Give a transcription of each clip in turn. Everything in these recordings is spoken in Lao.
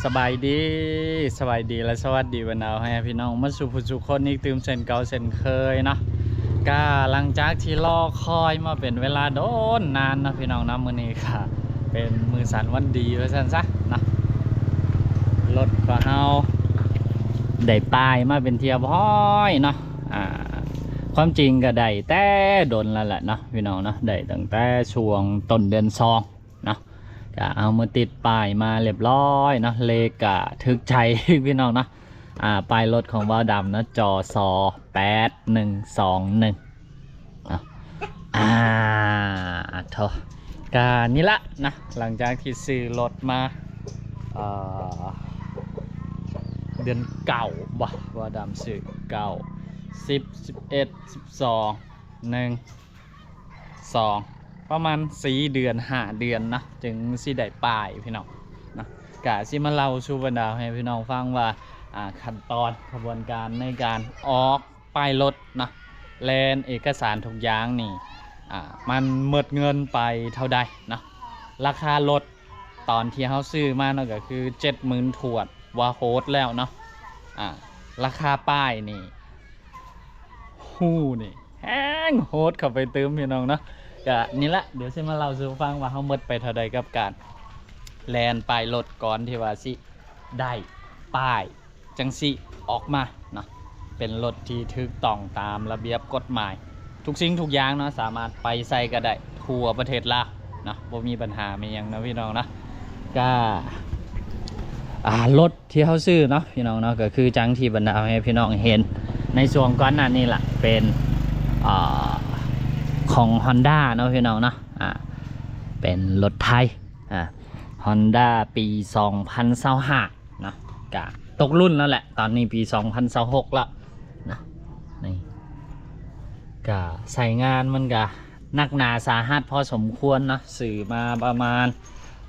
ສະບາຍດີ ສະບາຍດີ ແລະ ສະຫວັດດີບັນດາພໍ່ແມ່ພີ່ນ້ອງໝົດສູ່ຜູ້ສູ່ຄົນອີກຕື່ມເຊັ່ນເກົ່າເຊັ່ນເຄີຍເນາະ. ກະຫຼັງຈາກທີ່ລໍຄອຍມາເປັນເວລາໂດນນານເນາະພີ່ນ້ອງເນາະ, ມື້ນີ້ກະເປັນມື້ສັນວັນດີວ່າຊັ້ນຊະເນາະ. ລົດຂອງເຮົາໄດ້ປ້າຍມາເປັນທີ່ຮຽບຮ້ອຍເນາະ. ອາ ຄວາມຈິງກະໄດ້ແຕ່ດົນແລ້ວແຫຼະເນາະພີ່ນ້ອງເນາະ, ໄດ້ຕັ້ງແຕ່ຊ່ວງຕົ້ນເດືອນສອງເນາະ. ກະເອົາມາຕິດປ້າຍມາຮຽບຮ້ອຍເນາະ, ເລກກະຖືກໃຈພີ່ນ້ອງເນາະ. ອາ ປ້າຍລົດຂອງບ່າວດຳເນາະ ຈສ ແປດໜຶ່ງສອງໜຶ່ງເນາະ. ອາ ໂທ້ ກະນີ້ລະເນາະ, ຫຼັງຈາກທີ່ຊື້ລົດມາ ເອີ ເດືອນເກົ້າບໍ່ ບ່າວດຳຊື້ ເກົ້າ ສິບ ສິບເອັດ ສິບສອງ ໜຶ່ງ ສອງ ປະມານສີ່ເດືອນ ຫ້າເດືອນເນາະ ຈຶ່ງຊິໄດ້ປ້າຍພີ່ນ້ອງເນາະ. ກະຊິມາເລົ່າສູ່ບັນດາໃຫ້ພີ່ນ້ອງຟັງວ່າ ອາ ຂັ້ນຕອນຂະບວນການໃນການອອກປ້າຍລົດເນາະ ແລ່ນເອກະສານທຸກຢ່າງນີ້ ອາ ມັນໝົດເງິນໄປເທົ່າໃດເນາະ. ລາຄາລົດຕອນທີ່ເຮົາຊື້ມາເນາະ ກະຄືເຈັດໝື່ນຖ້ວນ ວ່າໂຫດແລ້ວເນາະ. ອາ ລາຄາປ້າຍນີ້ ຫູນີ້ແຮງໂຫດເຂົ້າໄປຕື່ມພີ່ນ້ອງເນາະ. ກະນີ້ລະ ດຽວຊິມາເລົ່າສູ່ຟັງວ່າເຮົາໝົດໄປເທົ່າໃດກັບການແລ່ນປ້າຍລົດ ກ່ອນທີ່ວ່າຊິໄດ້ປ້າຍຈັ່ງຊີ້ອອກມາເນາະ, ເປັນລົດທີ່ຖືກຕ້ອງຕາມລະບຽບກົດໝາຍ ທຸກສິ່ງທຸກຢ່າງເນາະ, ສາມາດໄປໃສກະໄດ້ທົ່ວປະເທດລາວເນາະ, ບໍ່ມີບັນຫາແມ່ນຫຍັງເນາະພີ່ນ້ອງເນາະ. ກະ ອາ ລົດ ທີ່ເຮົາຊື້ເນາະພີ່ນ້ອງເນາະ, ກະຄືຈັ່ງທີ່ບັນດາແມ່ພີ່ນ້ອງເຫັນໃນຊ່ວງກ່ອນໜ້ານີ້ລະ ເປັນ ອາ ຂອງຮອນດ້າເນາະພີ່ນ້ອງເນາະ. ອາ ເປັນລົດໄທ ອາ ຮອນດ້າປີສອງພັນຊາວຫ້າເນາະ, ກະຕົກລຸ້ນແລ້ວແຫຼະ ຕອນນີ້ປີສອງພັນຊາວຫົກລະເນາະ. ນີ້ ກະໃຊ້ງານມັນກະໜັກໜາສາຫັດພໍສົມຄວນເນາະ, ຊື້ມາປະມານ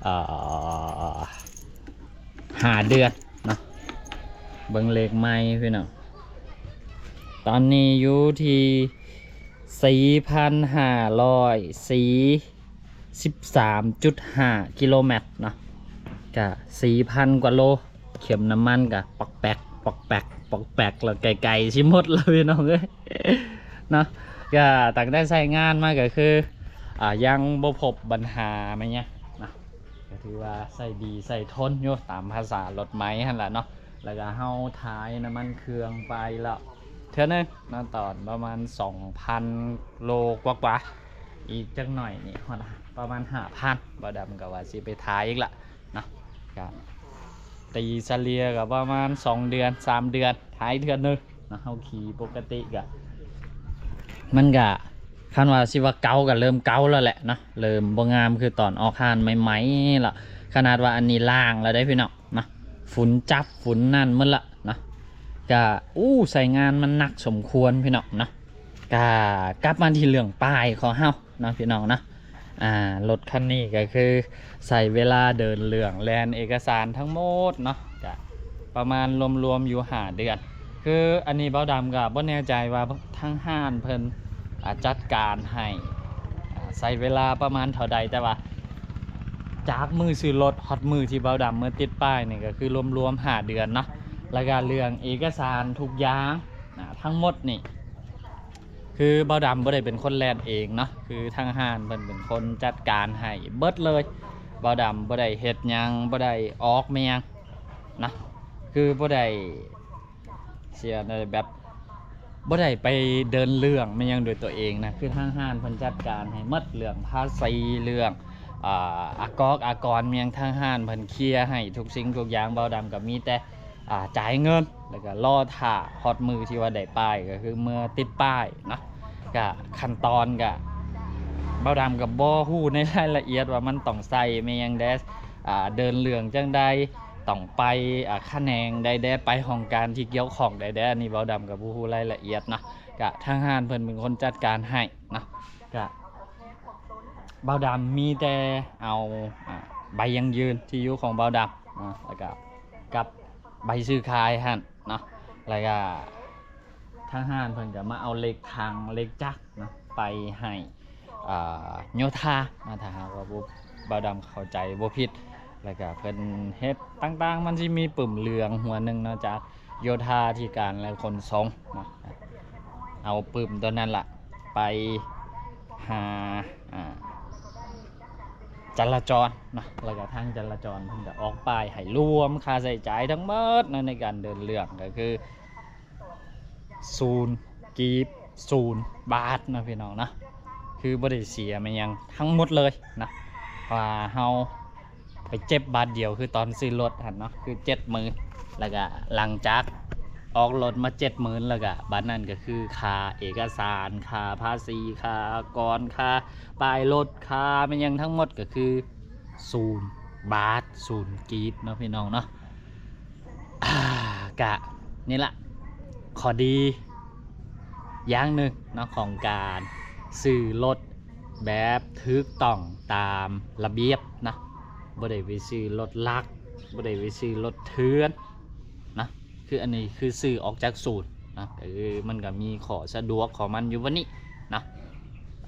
ເອີ ຫ້າເດືອນເນາະ. ເບິ່ງເລກໃໝ່ພີ່ນ້ອງ, ຕອນນີ້ຢູ່ທີ່ສີ່ພັນຫ້າຮ້ອຍສີ່ສິບສາມຈຸດຫ້າກິໂລແມັດເນາະ, ກະສີ່ພັນກວ່າໂລ. ເຂັມນ້ຳມັນກະປອກແປກ ປອກແປກ ປອກແປກ ແລ້ວໃກ້ໆຊິໝົດແລ້ວພີ່ນ້ອງເອີຍເນາະ. ກະຕັ້ງແຕ່ໃຊ້ງານມາກະຄື ອາ ຍັງບໍ່ພົບບັນຫາແມ່ນຫຍັງເນາະ, ກະຖືວ່າໃຊ້ດີໃຊ້ທົນຢູ່ ຕາມພາສາລົດໃໝ່ຫັ້ນລະເນາະ. ແລ້ວກະເຮົາຖ່າຍນ້ຳມັນເຄື່ອງໄປແລ້ວເທື່ອໜຶ່ງເນາະ, ຕອນປະມານສອງພັນໂລກວ່າໆ, ອີກຈັກໜ້ອຍນີ້ຮອດປະມານຫ້າພັນ ບ່າວດຳກະວ່າຊິໄປຖ່າຍອີກລະ ເນາະ. ກະຕີສະເລ່ຍກະປະມານສອງເດືອນ ສາມເດືອນຖ່າຍເທື່ອໜຶ່ງເນາະ. ເຮົາຂີ່ປົກກະຕິກະ ມັນກະ ຄັນວ່າຊິວ່າເກົ່າກະເລີ່ມເກົ່າແລ້ວແຫຼະເນາະ, ເລີ່ມບໍ່ງາມຄືຕອນອອກຮ້ານໃໝ່ໆລະ. ຂະໜາດວ່າອັນນີ້ລ້າງແລ້ວເດ້ພີ່ນ້ອງເນາະ, ຝຸ່ນຈັບຝຸ່ນນັ້ນໝົດລະເນາະ. ກະ ອູ້ ໃຊ້ງານມັນໜັກສົມຄວນພີ່ນ້ອງເນາະ. ກະກັບມາທີ່ເລື່ອງປ້າຍຂອງເຮົາເນາະພີ່ນ້ອງເນາະ. ອາ ລົດຄັນນີ້ກະຄືໃຊ້ເວລາເດີນເລື່ອງແລ່ນເອກະສານທັງໝົດເນາະ ກະປະມານລວມໆຢູ່ຫ້າເດືອນ. ຄືອັນນີ້ບ່າວດຳກະບໍ່ແນ່ໃຈວ່າທາງຮ້ານເພິ່ນ ອາ ຈັດການໃຫ້ ອາ ໃຊ້ເວລາປະມານເທົ່າໃດ, ແຕ່ວ່າຈາກມື້ຊື້ລົດຮອດມື້ທີ່ບ່າວດຳມາຕິດປ້າຍນີ້ກະຄືລວມໆຫ້າເດືອນເນາະ. ແລ້ວກະເລື່ອງເອກະສານທຸກຢ່າງ ອາ ທັງໝົດນີ້ ຄືບ່າວດຳບໍ່ໄດ້ເປັນຄົນແລ່ນເອງເນາະ, ຄືທາງຮ້ານເພິ່ນເປັນຄົນຈັດການໃຫ້ເບິດເລີຍ. ບ່າວດຳບໍ່ໄດ້ເຮັດຫຍັງ ບໍ່ໄດ້ອອກແມ່ນນະ, ຄືບໍ່ໄດ້ ຊິວ່າແບບ ບໍ່ໄດ້ໄປເດີນເລື່ອງແມ່ນຫຍັງໂດຍຕົວເອງນະ, ຄືທາງຮ້ານເພິ່ນຈັດການໃຫ້ໝົດ ເລື່ອງພາສີ ເລື່ອງ ອາ ອາກອກອາກອນແມ່ນຫຍັງ ທາງຮ້ານເພິ່ນເຄຍໃຫ້ທຸກສິ່ງທຸກຢ່າງ. ບ່າວດຳກະມີແຕ່ ອາ ຈ່າຍເງິນ ແລ້ວກະລໍຖ້າຮອດມື້ທີ່ວ່າໄດ້ປ້າຍ ກະຄືເມືອຕິດປ້າຍເນາະ. ກະຂັ້ນຕອນກະ ບ່າວດຳກະບໍ່ຮູ້ໃນລາຍລະອຽດວ່າມັນຕ້ອງໃສ່ແມ່ນຫຍັງແດ່ ອາ ເດີນເລື່ອງຈັ່ງໃດ ຕ້ອງໄປ ອາ ຂະແໜງໃດແດ່ ໄປຫ້ອງການທີ່ກ່ຽວຂ້ອງໃດແດ່, ອັນນີ້ບ່າວດຳກະບໍ່ຮູ້ລາຍລະອຽດເນາະ. ກະທາງຮ້ານເພິ່ນເປັນຄົນຈັດການໃຫ້ເນາະ. ກະບ່າວດຳມີແຕ່ເອົາ ອາ ໃບຢັ້ງຢືນທີ່ຢູ່ຂອງບ່າວດຳເນາະ ແລ້ວກະກັບໃບຊື້ຂາຍຫັ້ນເນາະ, ແລ້ວກະທາງຮ້ານເພິ່ນກະມາເອົາເລກຖັງເລກຈັກເນາະ ໄປໃຫ້ ອາ ໂຍທາເນາະ ຖ້າຫາກວ່າບໍ່ ບ່າວດຳເຂົ້າໃຈບໍ່ຜິດ ແລ້ວກະເພິ່ນເຮັດຕ່າງໆ ມັນຊິມີປຶ້ມເຫຼືອງຫົວໜຶ່ງເນາະ ຈາກໂຍທາທິການ ແລະ ຂົນສົ່ງເນາະ ເອົາປຶ້ມຕົວນັ້ນລະໄປຫາ ອ່າ ຈະລາຈອນເນາະ ແລ້ວກະທາງຈະລາຈອນເພິ່ນກະອອກປ້າຍໃຫ້ລວມຄ່າໃຊ້ຈ່າຍທັງໝົດເນາະ ໃນການເດີນເລື່ອງ ກະຄື ສູນກີບ ສູນບາດເນາະພີ່ນ້ອງເນາະ ຄືບໍ່ໄດ້ເສຍແມ່ນຫຍັງທັງໝົດເລີຍນະ ວ່າເຮົາໄປເຈັບບາດດຽວ ຄືຕອນຊື້ລົດຫັ້ນເນາະ ຄືເຈັດໝື່ນ ແລ້ວກະຫຼັງຈາກອອກລົດມາເຈັດໝື່ນ ແລ້ວກະບາດນັ້ນກະຄືຄ່າເອກະສານ ຄ່າພາສີ ຄ່າອາກອນ ຄ່າປ້າຍລົດ ຄ່າແມ່ນຫຍັງທັງໝົດກະຄື ສູນບາດ ສູນກີບເນາະພີ່ນ້ອງເນາະ ອ່າ ກະນີ້ລະ ຂໍ້ດີຢ່າງໜຶ່ງເນາະ ຂອງການຊື້ລົດແບບຖືກຕ້ອງຕາມລະບຽບເນາະ ບໍ່ໄດ້ໄປຊື້ລົດລັກ ບໍ່ໄດ້ໄປຊື້ລົດເຖື່ອນເນາະ ຄືອັນນີ້ຄືຊື້ອອກຈາກສູນເນາະ ກະຄືມັນກະມີຂໍ້ສະດວກຂອງມັນຢູ່ບັດນີ້ເນາະ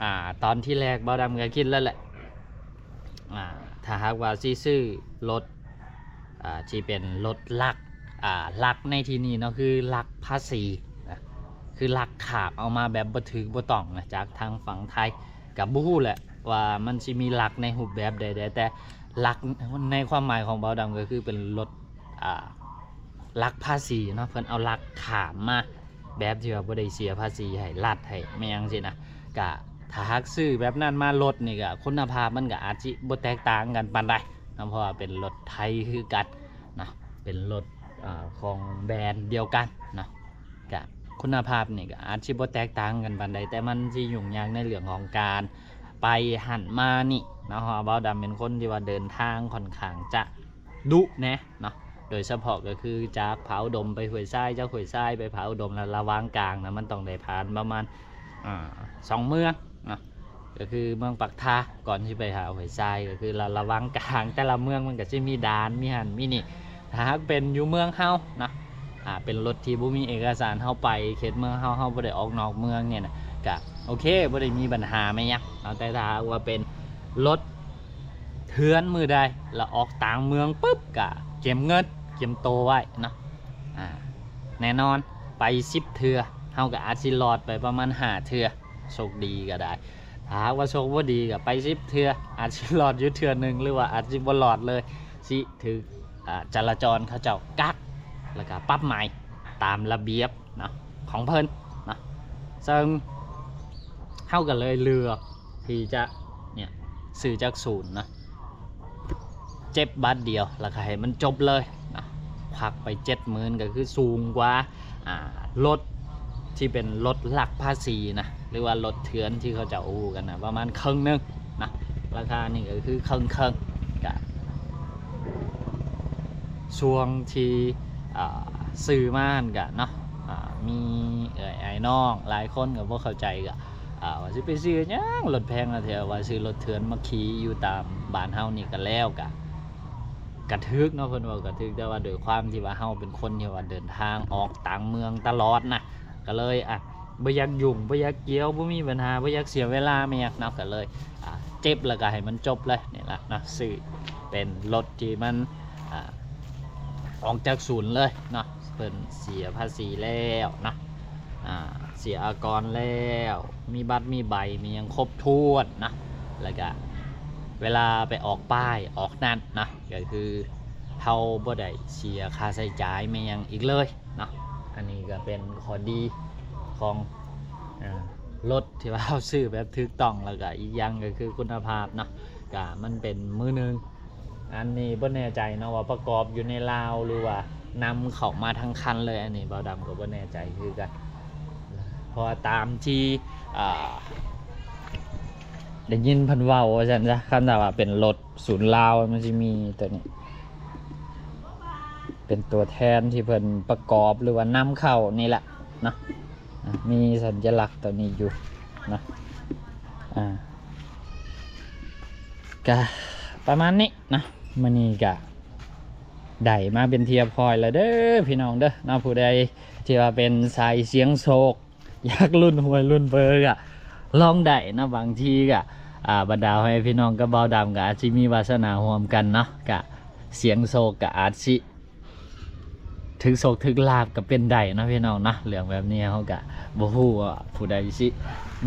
ອ່າ ຕອນທີແລກບ່າວດຳກະຄິດແລ້ວແຫຼະ ອ່າ ຖ້າຫາກວ່າຊິຊື້ລົດ ອ່າ ທີ່ເປັນລົດລັກ ອ່າ ລັກໃນທີ່ນີ້ເນາະ ຄືລັກພາສີນະ ຄືລັກຄາບເອົາມາແບບບໍ່ຖືກບໍ່ຕ້ອງນະ ຈາກທາງຝັ່ງໄທ ກະບໍ່ຮູ້ແຫຼະວ່າມັນຊິມີລັກໃນຮູບແບບໃດແດ່ ແຕ່ລັກໃນຄວາມໝາຍຂອງບ່າວດຳກະຄືເປັນລົດ ອ່າ ລັກພາສີເນາະ ເພິ່ນເອົາລັກຂ້າມມາ ແບບທີ່ວ່າບໍ່ໄດ້ເສຍພາສີໃຫ້ລັດໃຫ້ແມ່ນຫຍັງຊີ້ນະ ກະຖ້າຫາກຊື້ແບບນັ້ນມາ ລົດນີ້ກະຄຸນນະພາບມັນກະອາດຊິບໍ່ແຕກຕ່າງກັນປານໃດເນາະ ເພາະວ່າເປັນລົດໄທຄືກັນເນາະ ເປັນລົດ ເອີ ຂອງແບຣນດຽວກັນເນາະ ກະຄຸນນະພາບນີ້ກະອາດຊິບໍ່ແຕກຕ່າງກັນປານໃດ ແຕ່ມັນຊິຫຍຸ້ງຍາກໃນເລື່ອງຂອງການໄປຫັ້ນມານີ້ເນາະ ເພາະວ່າບ່າວດຳເປັນຄົນທີ່ວ່າເດີນທາງຄ່ອນຂ້າງຈະ ດຸແດ່ເນາະ ໂດຍສະເພາະກະຄືຈາກຜາອຸດົມໄປຫ້ວຍຊາຍ ຈາກຫ້ວຍຊາຍໄປຜາອຸດົມ ລະລະຫວ່າງກາງນະ ມັນຕ້ອງໄດ້ຜ່ານປະມານ ອ່າ ສອງເມືອງເນາະ ກະຄືເມືອງປາກທາ ກ່ອນຊິໄປຫາຫ້ວຍຊາຍ ກະຄືລະລະຫວ່າງກາງແຕ່ລະເມືອງມັນກະຊິມີດ່ານ ມີຫັ້ນມີນີ້ ຖ້າຫາກເປັນຢູ່ເມືອງເຮົາເນາະ ອ່າ ເປັນລົດທີ່ບໍ່ມີເອກະສານ ເຮົາໄປເຂດເມືອງເຮົາ ເຮົາບໍ່ໄດ້ອອກນອກເມືອງນີ້ນະ ກະໂອເຄ ບໍ່ໄດ້ມີບັນຫາແມ່ນຫຍັງເນາະ ແຕ່ຖ້າຫາກວ່າເປັນລົດ ເຖື່ອນມື້ໃດ ລະອອກຕ່າງເມືອງປຶບ ກະກຽມເງິນກຽມໂຕໄວ້ເນາະ ອ່າ ແນ່ນອນ ໄປສິບເທື່ອ ເຮົາກະອາດຊິລອດໄປປະມານຫ້າເທື່ອ ໂຊກດີກະໄດ້ ຖ້າຫາກວ່າໂຊກບໍ່ດີກະໄປສິບເທື່ອ ອາດຊິລອດຢູ່ເທື່ອໜຶ່ງ ຫຼືວ່າອາດຊິບໍ່ລອດເລີຍ ຊິຖືກ ອ່າ ຈະລາຈອນເຂົາເຈົ້າກັກ ແລ້ວກະປັບໃໝຕາມລະບຽບ ເນາະ ຂອງເພິ່ນເນາະ ເຊິ່ງເຮົາກະເລີຍເລືອກທີ່ຈະ ເນຍ ຊື້ຈາກສູນເນາະ ເຈັບບາດດຽວ ແລ້ວກະໃຫ້ມັນຈົບເລີຍເນາະ ຄວັກໄປເຈັດໝື່ນ ກະຄືສູງກວ່າ ອ່າ ລົດທີ່ເປັນລົດລັກພາສີນະ ຫຼືວ່າລົດເຖື່ອນທີ່ເຂົາເຈົ້າຮູ້ກັນນະ ປະມານເຄິ່ງໜຶ່ງ ນະ ລາຄານີ້ກະຄືເຄິ່ງໆ ກະ ຊ່ວງທີ່ ອ່າ ຊື້ມາຫັ້ນກະເນາະ ອ່າ ມີເອື້ອຍອ້າຍນ້ອງຫຼາຍຄົນກະບໍ່ເຂົ້າໃຈ ກະ ອ່າ ວ່າຊິໄປຊື້ຫຍັງລົດແພງແທ້ ວ່າຊື້ລົດເຖື່ອນມາຂີ່ຢູ່ຕາມບ້ານເຮົານີ້ກະແລ້ວ ກະ ກະຖືກເນາະ ເພິ່ນເວົ້າກະຖືກ ແຕ່ວ່າໂດຍຄວາມທີ່ວ່າເຮົາເປັນຄົນທີ່ວ່າເດີນທາງອອກຕ່າງເມືອງຕະຫຼອດນະ ກະເລີຍ ອ່າ ບໍ່ຢາກຫຍຸ້ງ ບໍ່ຢາກກ່ຽວ ບໍ່ມີບັນຫາ ບໍ່ຢາກເສຍເວລາແມ່ນຫຍັງເນາະ ກະເລີຍ ອ່າ ເຈັບແລ້ວກະໃຫ້ມັນຈົບເລີຍນີ້ລະເນາະ ຊື້ເປັນລົດທີ່ມັນ ອ່າ ອອກຈາກສູນເລີຍເນາະ ເພິ່ນເສຍພາສີແລ້ວເນາະ ອ່າ ເສຍອາກອນແລ້ວ ມີບັດມີໃບ ມີຫຍັງຄົບຖ້ວນເນາະ ແລ້ວກະເວລາໄປອອກປ້າຍອອກນັ້ນເນາະ ກະຄືເຮົາບໍ່ໄດ້ເສຍຄ່າໃຊ້ຈ່າຍແມ່ນຫຍັງອີກເລີຍ ເນາະ ອັນນີ້ກະເປັນຂໍ້ດີຂອງ ເອີ ລົດທີ່ວ່າເຮົາຊື້ແບບຖືກຕ້ອງ ແລ້ວກະອີກຢ່າງກະຄືຄຸນນະພາບເນາະ ກະມັນເປັນມືໜຶ່ງ ອັນນີ້ບໍ່ແນ່ໃຈເນາະວ່າປະກອບຢູ່ໃນລາວ ຫຼືວ່ານຳເຂົ້າມາທັງຄັນເລີຍ ອັນນີ້ບ່າວດຳກະບໍ່ແນ່ໃຈຄືກັນ ເພາະວ່າຕາມທີ່ ອ່າ ໄດ້ຍິນເພິ່ນເວົ້າວ່າຊັ້ນຊະ ຄັນຖ້າວ່າເປັນລົດສູນລາວ ມັນຊິມີໂຕນີ້ ເປັນຕົວແທນທີ່ເພິ່ນປະກອບ ຫຼືວ່ານຳເຂົ້ານີ້ແຫຼະເນາະ ອ່າ ມີສັນຍະລັກໂຕນີ້ຢູ່ເນາະ ອ່າ ກະປະມານນີ້ເນາະ ມື້ນີ້ກະໄດ້ມາເປັນທີ່ຮຽບຮ້ອຍແລ້ວເດີພີ່ນ້ອງເດີເນາະ ຜູ້ໃດທີ່ວ່າເປັນສາຍສ່ຽງໂຊກ ຢາກລຸ້ນຫວຍລຸ້ນເບີກະລອງໄດ້ເນາະ ບາງທີກະ ອ່າ ບັນດາພໍ່ແມ່ພີ່ນ້ອງກັບບ່າວດຳກະອາດຊິມີວາສະໜາຮ່ວມກັນເນາະ ກະ ສ່ຽງໂຊກກໍອາດຊິຖືກໂຊກຖືກລາບກໍເປັນໄດ້ເນາະພີ່ນ້ອງເນາະ. ເລື່ອງແບບນີ້ເຮົາກໍບໍ່ຮູ້ວ່າຜູ້ໃດຊິ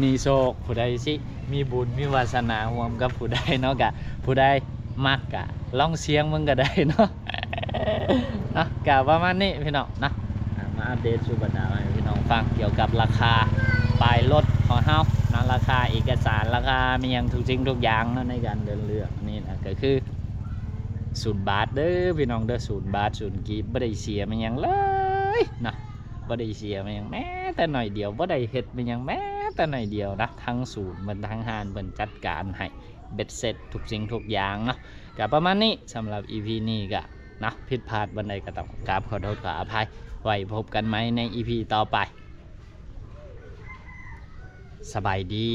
ມີໂຊກ ຜູ້ໃດຊິມີບຸນມີວາສະໜາຮ່ວມກັບຜູ້ໃດເນາະ. ກໍຜູ້ໃດມັກກໍລອງສ່ຽງເບິ່ງກໍໄດ້ເນາະ. ເນາະ ກໍປະມານນີ້ພີ່ນ້ອງເນາະ. ອ່າ ມາອັບເດດສູ່ບັນດາໃຫ້ພີ່ນ້ອງຟັງກ່ຽວກັບລາຄາປ້າຍລົດຂອງເຮົາເນາະ, ລາຄາເອກະສານ ລາຄາມີຫຍັງທຸກສິ່ງທຸກຢ່າງເນາະ ໃນການເດີນເລືອກນີ້ນະ ກໍຄືສູນບາດເດີພີ່ນ້ອງເດີ, ສູນບາດສູນກີບ ບໍ່ໄດ້ເສຍແມ່ນຫຍັງເລີຍນະ, ບໍ່ໄດ້ເສຍແມ່ນຫຍັງແມ້ແຕ່ໜ້ອຍດຽວ, ບໍ່ໄດ້ເຮັດແມ່ນຫຍັງແມ້ແຕ່ໜ້ອຍດຽວນະ, ທັງສູນເພິ່ນ ທາງຮ້ານເພິ່ນຈັດການໃຫ້ເບັດເສັດທຸກສິ່ງທຸກຢ່າງເນາະ. ກໍປະມານນີ້ ສຳລັບອີພີນີ້ກໍ ເນາະ ຜິດພາດບ່ອນໃດກໍຕ້ອງກາບຂໍໂທດຂໍອະໄພ. ໄວ້ພົບກັນໃໝ່ໃນອີພີຕໍ່ໄປ. ສະບາຍດີ.